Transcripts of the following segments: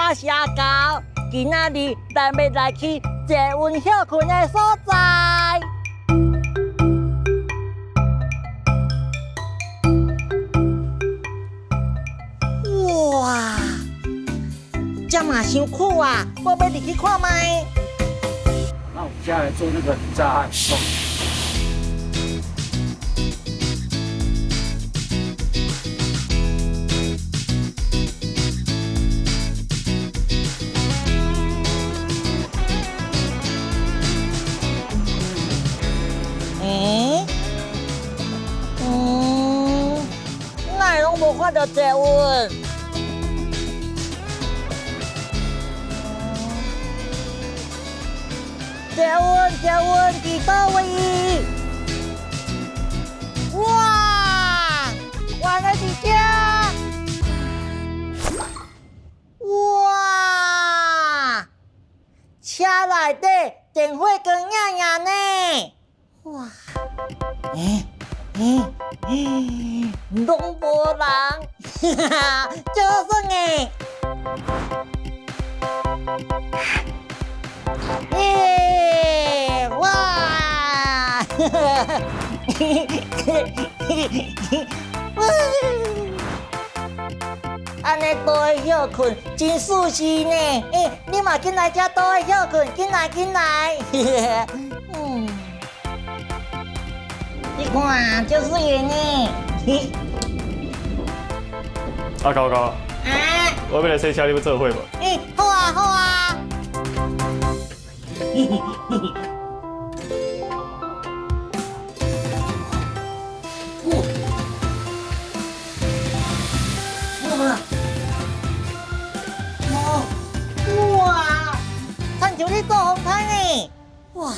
我是阿狗，今仔日咱欲來去捷運歇睏的所在。哇，這嘛傷久啊，我欲入去看覓。那我們接下來做那個炸焊。欸？哪會攏無看著捷運？捷運，捷運，佇佗位？哇！原來佇遮！哇！車內底電火光影影呢！哇！欸欸欸，攏無人，哈哈，足耍的。耶！哇！哈哈哈哈！按呢倒的歇睏真舒適呢。欸，你嘛緊來遮倒的歇睏，緊來緊來。你看，足媠的呢。阿高高，啊？我欲來洗車，你欲做伙無？欸，好啊好啊。哇！親像咧做風帆呢！哇！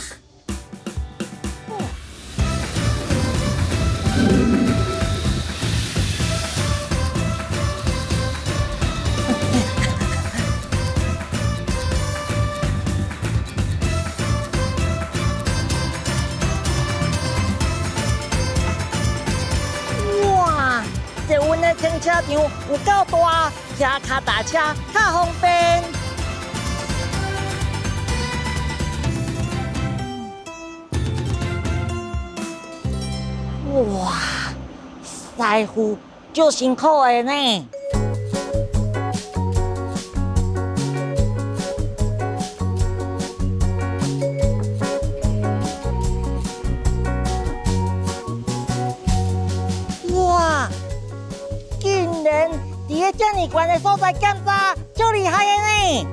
哇！捷運的停車場有夠大，騎腳踏車較方便。哇，師傅足辛苦的呢。哇，竟然佇咧遮爾懸的所在檢查，足厲害的呢！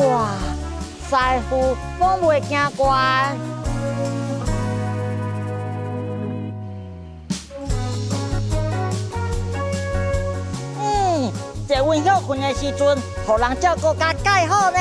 哇，師傅攏袂驚懸。捷運歇睏的時陣，予人照顧甲蓋好呢。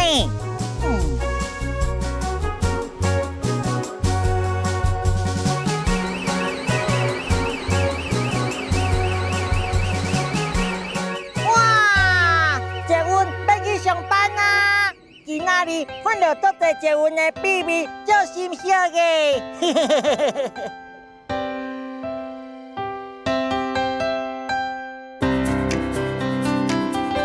哇！捷運欲去上班啊！今仔日發現足濟捷運的秘密，足心息的。